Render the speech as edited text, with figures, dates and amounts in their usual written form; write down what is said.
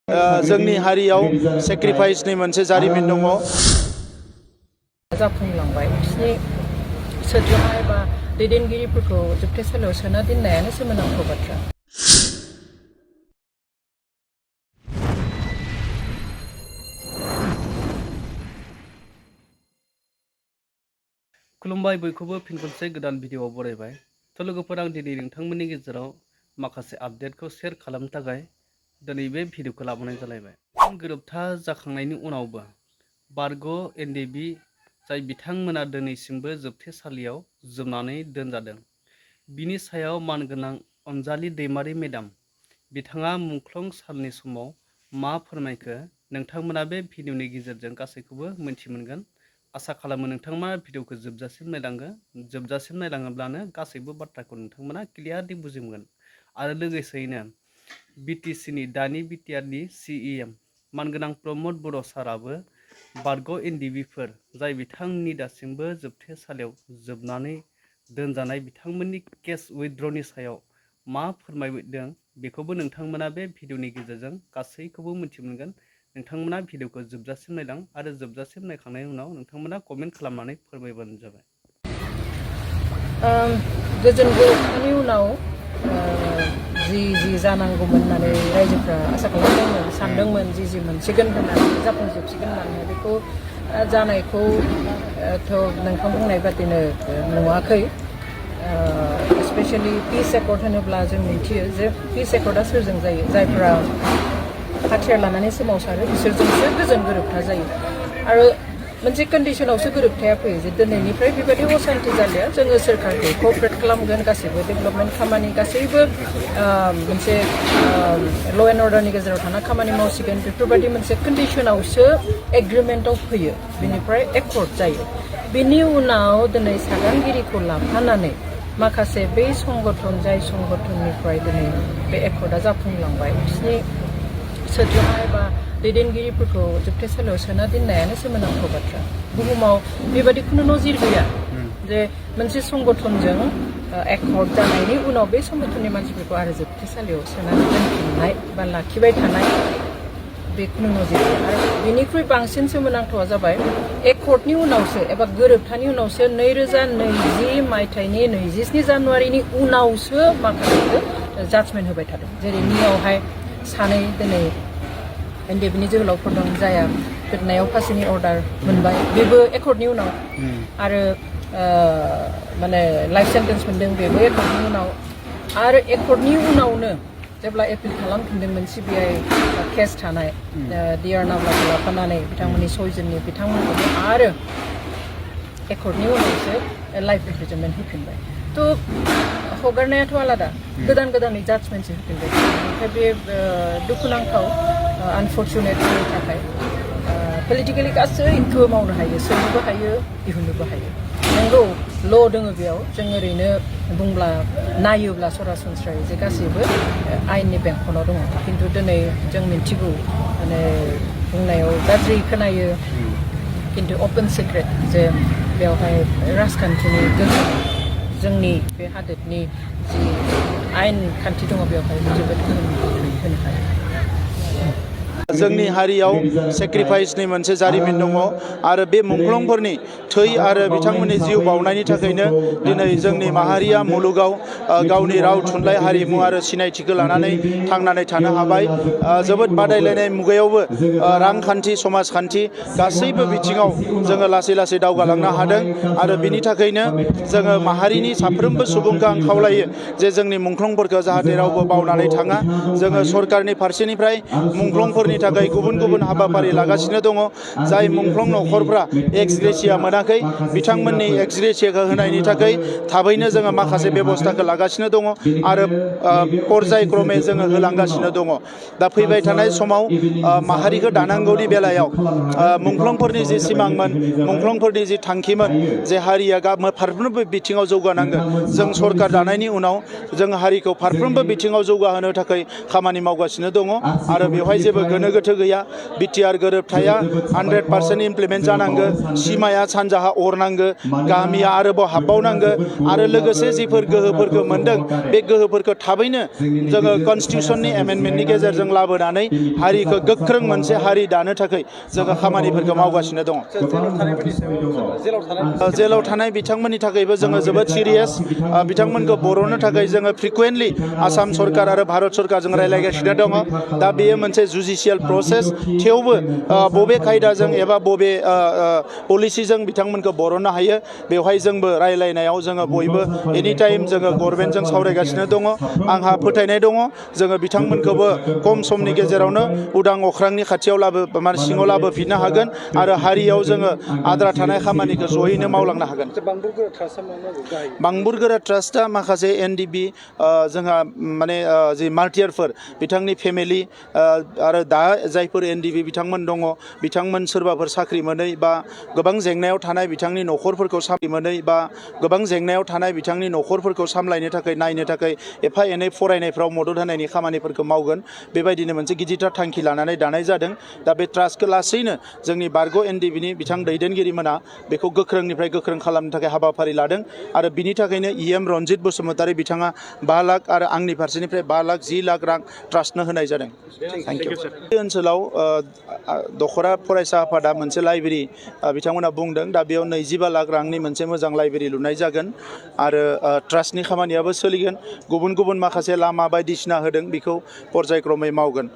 जोंनि हारियाव सेक्रिफाइसनि मोनसे जारिमिन दङ। जाफुंलांबाय बिसोरनि सोद्रोमा एबा दैदेनगिरिफोरखौ जोबथेसालियाव सोना दोननायानो सोमोनांथाव बाथ्रा। खुलुमबाय बयखौबो फिन खनसे गोदान भिडिअआव बरायबाय। लोगोफोर, आं दिनै नोंथांमोननि गेजेराव माखासे आपडेटखौ शेयार खालामनो थाखाय दिनै बे भिडिअखौ लाबोनाय जालायबाय। गोरोबथा जाखांनायनि उनावबो बारग' एनडिबि जाय बिथांमोना दिनैसिमबो जोबथेसालियाव जोबनानै दोनजादों, बिनि सायाव मानगोनां अनजालि दैमारि मेडाम बिथाङा मुंख्लं साननि समाव मा फोरमायखो, नोंथांमोना बे भिडिअनि गेजेरजों गासैखौबो मिथि मोनगोन। आसा खालामो नोंथांमोना भिडिअखौ जोबजासिम नायलाङोब्लानो गासैबो बाथ्राखौ नोंथांमोना क्लियारलि बुजि मोनगोन। आरो लोगोसेयैनो बिटिसिनि दानि बिटिआरनि सिइएम मानगोनां प्रमद बड' साराबो बारग' एनडिबिफोर जाय बिथांनि दासिमबो जोबथेसालियाव जोबनानै दोनजानाय बिथांमोननि केस उइथड्रनि सायाव मा फोरमायदों बेखौबो नोंथांमोना बे भिडिअनि गेजेरजों गासैखौबो मिथि मोनगोन। नोंथांमोना भिडिअखौ जोबजासिम नायलां आरो जोबजासिम नायखांनायनि उनाव नोंथांमोना कमेन्ट खालामनानै फोरमायबानो जाबाय। गोजोन गोरोबथानि उनाव जि जानांगौमोन होननानै रायजोफ्रा आसा खालामदोंमोन, सानदोंमोन, जि मोनसिगोन होननानै जाफुंजोबसिगोन होननानै बेखौ जानायखौथ' नोंथां बुंनाय बादिनो नुवाखै। स्पेशलि पिस एकर्ड होनोब्ला जों मिथियो जे पिस एकर्डआ सोरजों जायो? जायफ्रा हाथियार लानानै सोमावसारो बिसोरजोंसो गोजोन गोरोबथा जायो। आरो मोनसे कन्डिशनावसो गोरोबथाया फैयो जे दिनैनिफ्राय बेबायदि असान्ति जालिया, जोङो सोरखारखौ क'अपारेट खालामगोन, गासैबो डेभेलपमेन्ट खामानि, गासैबो मोनसे ल' एन्ड अर्डारनि गेजेराव थाना खामानि मावसिगोन, बेफोरबायदि मोनसे कन्डिशनावसो एग्रिमेन्टआव फैयो, बेनिफ्राय एकर्ड जायो। बेनि उनाव दिनै सागानगिरिखौ लाफानानै माखासे बै संगठन, जाय संगठननिफ्राय दिनै बे एकर्डआ जाफुंलांबाय, बिसोरनि सोद्रोमा एबा दैदेनगिरिफोरखौ जोबथेसालियाव सोना दोननायानो सोमोनांथाव बाथ्रा। बुहुमाव बेबायदि खुनु नजिर गैया जे मोनसे संगठनजों एकर्ड जानायनि उनाव बे संगठननि मानसिफोरखौ आरो जोबथेसालियाव सोनानै दोनफिननाय बा लाखिबाय थानाय, बे खुनु नजिर गैया। आरो बेनिख्रुइ बांसिन सोमोनांथावा जाबाय एकर्डनि उनावसो एबा गोरोबथानि उनावसो 2020 मायथाइनि 27 जानुवारिनि उनावसो माखासे जाजमेन्ट होबाय थादों। जेरै नियावहाय सानै दिनै एनडिबिनि जोहोलावफोर दं, जाया गोदोनायाव फासिनि अर्डार मोनबाय, बेबो एकर्डनि उनाव। आरो माने लाइफ सेन्टेन्स मोनदों, बेबो एकर्डनि उनाव। आरो एकर्डनि उनावनो जेब्ला एपिल खालामफिनदोंमोन सिबिआइ केस थानाय डिआर नाब्लाखौ लाफानानै बिथांमोननि सयजननि बिथांमोनखौबो आरो एकर्डनि उनावसो लाइफ इमप्रिजनमेन्ट होफिनबाय। थ' हगारनायाथ' आलादा, गोदानै जाजमेन्टसो होफिनबाय। ओमफ्राय बे दुखुनांथाव, आनफर्चुनेटनि थाखाय पलिटिकेलि गासैखौबो मावनो हायो, सोनोबो हायो, दिहुननोबो हायो। नंगौ, ल' दङ बेयाव, जों ओरैनो बुंब्ला नायोब्ला सरासनस्रायै जे गासैबो आयेननि बेंखनाव दङ। खिन्थु दिनै जों मिन्थिगौ, माने बुंनायाव गाज्रि खोनायो, खिन्थु अपेन सिक्रेट जे बेवहाय राजखान्थिनि गोहोम, जोंनि बे हादोरनि जि आयेन खान्थि दङ बेवहाय जोबोद गोहोम होनो हायो। जोंनि हारियाव सेक्रिफाइसनि मोनसे जारिमिन दङ आरो बे मुंख्लंफोरनि थै आरो बिथांमोननि जिउ बाउनायनि थाखायनो दिनै जोंनि माहारिया मुलुगाव गावनि राव, थुनलाइ, हारिमु आरो सिनायथिखौ लानानै थांनानै थानो हाबाय। जोबोद बादायलायनाय मुगायावबो रांखान्थि, समाजखान्थि गासैबो बिथिङाव जोङो लासै दावगालांनो हादों। आरो बिनि थाखायनो जोङो माहारिनि साफ्रोमबो सुबुंखौ आं खावलायो जे जोंनि मुंख्लंफोरखौ जाहाथे रावबो बावनानै थाङा। जोङो सरकारनि फारसेनिफ्राय मुंख्लंफोरनि थाखाय गुबुन हाबाफारि लागासिनो दङ। जाय मुंख्लं नखरफ्रा एक्स ग्रेसिया मोनाखै, बिथांमोननि एक्स ग्रेसियाखौ होनायनि थाखाय थाबैनो जोङो माखासे बेबस्थाखौ लागासिनो दङ आरो पर्यायक्रमे जोङो होलांगासिनो दङ। दा फैबाय थानाय समाव माहारिखौ दानांगौनि बेलायाव मुंख्लंफोरनि जि सिमांमोन, मुंख्लंफोरनि जि थांखिमोन, जे हारिया फारफ्रोमबो बिथिङाव जौगानांगोन, जों सरकार दानायनि उनाव जों हारिखौ फारफ्रोमबो बिथिङाव जौगाहोनो थाखाय खामानि मावगासिनो दङ। आरो बेवहाय जेबो गोनो गोनो गोथो गैया बिटिआर गोरोबथाया 100% इमप्लिमेन्ट जानांगो सिमाया सानजाहा अरनांगो गामिया आरोबाव हाबबावनांगो आरो लोगोसे जिफोर गोहोफोरखौ मोनदों बे गोहोफोरखौ थाबैनो जोङो कनस्टिटिउसननि एमेन्डमेन्टनि गेजेरजों लाबोनानै हारिखौ गोख्रों मोनसे हारि दानो थाखाय जोङो खामानिफोरखौ मावगासिनो दङ जेलाव थानाय बिथांमोननि थाखायबो जोङो जोबोद सिरियास बिथांमोनखौ बर'नो थाखाय जोङो फ्रिकुवेन्टलि आसाम सरकार आरो भारत सरकारजों रायलायगासिनो दङ दा बेयो मोनसे जुडिशियेल प्रसेस थेवबो बबे खायदाजों एबा बबे पलिसिजों बिथांमोनखौ बर'नो हायो बेवहाय जोंबो रायलायनायाव जोङो बयबो एनि टाइम जोङो गभर्नमेन्टजों सावरायगासिनो दङ आंहा फोथायनाय दङ जोङो बिथांमोनखौबो खम समनि गेजेरावनो उदां अख्रांनि खाथियाव सिङाव लाबोफिननो हागोन आरो हारियाव जोङो आद्रा थानाय खामानिखौ जयैनो मावलांनो हागोन बांबुरगोरा ट्रास्टआ माखासे एनडिबि जोंहा माने जि मार्टियारफोर बिथांनि फेमिलि आरो दा जायफोर एनडिबि बिथांमोन दङ बिथांमोन सोरबाफोर साख्रि मोनै बा गोबां जेंनायाव थानाय बिथांनि न'खरफोरखौ साख्रि मोनै बा गोबां जेंनायाव थानाय बिथांनि न'खरफोरखौ सामलायनो थाखाय नायनो थाखाय एफा एनै फरायनायफ्राव मदद होनायनि खामानिफोरखौ मावगोन बेबायदिनो मोनसे गिदिरथार थांखि लानानै दानाय जादों दा बे ट्रास्टखौ लासैनो जोंनि बारग' एनडिबिनि बिथां दैदेनगिरिमोना बेखौ गोख्रोंनिफ्राय गोख्रों खालामनो थाखाय हाबाफारि लादों आरो बिनि थाखायनो इएम रनजित बसुमतारी बिथाङा 5 लाख आरो आंनि फारसेनिफ्राय 5 लाख 10 लाख रां ट्रास्टनो होनाय जादों थेंकिउ बे ओनसोलाव दखरा फरायसा आफादा मोनसे लाइब्रेरि बिथांमोना बुंदों दा बेयाव 25 लाख रांनि मोनसे मोजां लाइब्रेरि लुनाय जागोन आरो ट्रास्टनि खामानियाबो सोलिगोन गुबुन गुबुन माखासे लामा बायदिसिना होदों बेखौ पर्यायक्रमै मावगोन